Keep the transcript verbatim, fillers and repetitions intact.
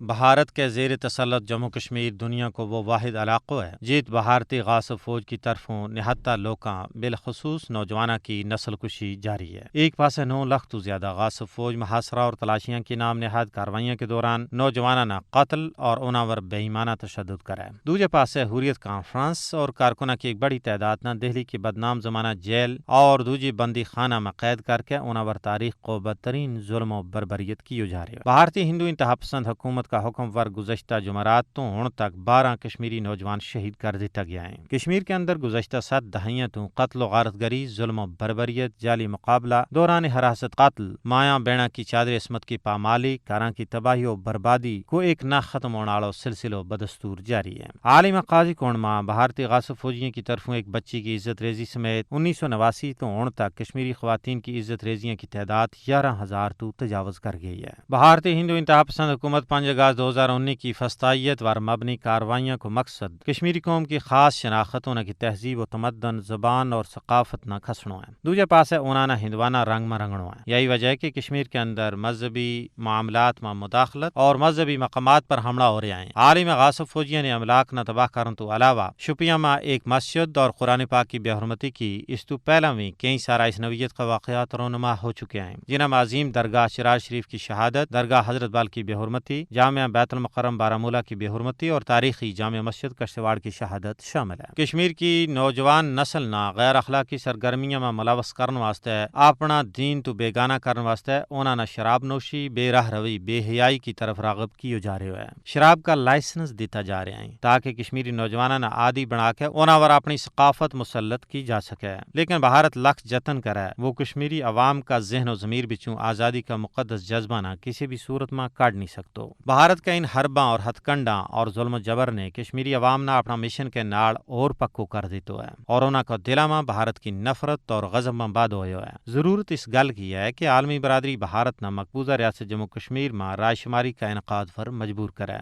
بھارت کے زیر تسلط جموں کشمیر دنیا کو وہ واحد علاقو ہے جیت بھارتی غاصب فوج کی طرفوں نہتا لوکاں بالخصوص نوجواناں کی نسل کشی جاری ہے۔ ایک پاسے نو لکھ تو زیادہ غاصب فوج محاصرہ اور تلاشیاں کی نام نہاد کاروائیاں کے دوران نوجواناں نا قتل اور اناور بے ایمانہ تشدد کرے۔ دوجے پاسے حریت کانفرنس اور کارکناں کی ایک بڑی تعداد نا دہلی کی بدنام زمانہ جیل اور دوجی بندی خانہ ما قید کر کے اناور تاریخ کو بدترین ظلم و بربریت کیو جا رہیو۔ بھارتی ہندو انتہا پسند حکومت کا حکم ور گزشتہ جمعرات تو ہن تک بارہ کشمیری نوجوان شہید کر دیتا گیا ہیں۔ کشمیر کے اندر گزشتہ ست دہائیاں تو قتل و غارت گری، ظلم و بربریت، جعلی مقابلہ، دوران حراست قتل، مایاں بینا کی چادر عصمت کی پامالی کاراں کی تباہی و بربادی کو ایک نہ ختم ہوناڑو سلسلو بدستور جاری ہے۔ عالم قاضی کون ماہ بھارتی غاصب فوجیوں کی طرفوں ایک بچی کی عزت ریزی سمیت انیس سو نواسی تو ہن تک کشمیری خواتین کی عزت ریزیاں کی تعداد یارہ ہزار تو تجاوز کر گئی ہے۔ بھارتی ہندو انتہا پسند حکومت پنج اگست دو ہزار انی کی فستائیت وار مبنی کاروائیاں کو مقصد کشمیری قوم کی خاص شناخت انہاں کی تہذیب و تمدن زبان اور ثقافت نا کھسنو ہے۔ دوجے پاسے انہاں نا ہندوانہ رنگ ما رنگنو ہے۔ یہی وجہ ہے کہ کشمیر کے اندر مذہبی معاملات ما مداخلت اور مذہبی مقامات پر حملہ ہو رہیا ہیں۔ عالم غاصب فوجیاں نے املاک نا تباہ کرن تو علاوہ شپیاں ما ایک مسجد اور قرآن پاک کی بے حرمتی کی اس تو پہلا وی کئی سارا اس نوعیت کا واقعات رونما ہو چکے ہیں، جنہاں ما عظیم درگاہ شراج شریف کی شہادت، درگاہ حضرت بال کی بے حرمتی، جامعہ بیت المکرم بارہ مولا کی بے حرمتی اور تاریخی جامعہ مسجد کشتواڑ کی شہادت شامل ہے۔ کشمیر کی نوجوان نسل نا غیر اخلاقی سرگرمیاں ما ملوث کرن واسطے اپنا دین تو بیگانہ کرن واسطے انہاں نا شراب نوشی، بے راہ روی، بے حیائی کی طرف راغب کیو جا رہیو ہے۔ شراب کا لائسنس دیتا جا رہیا ہیں تاکہ کشمیری نوجواناں نا عادی بنا کے انہاں ور اپنی ثقافت مسلط کی جا سکے۔ لیکن بھارت لکھ جتن کرے وہ کشمیری عوام کا ذہن و ضمیر بچوں آزادی کا مقدس جذبہ نا کسی بھی صورت ما کاڈ نہیں سکتو۔ بھارت کا ان حرباں اور ہتھکنڈاں اور ظلم و جبر نے کشمیری عوام نا اپنا مشن کے ناڑ اور پکو کر دیتو ہے اور انہاں کا دلاں ما بھارت کی نفرت اور غضب ما بادو ہویو ہے۔ ضرورت اس گل کی ہے کہ عالمی برادری بھارت نا مقبوضہ ریاست جموں کشمیر ما رائے شماری کا انعقاد پر مجبور کرے۔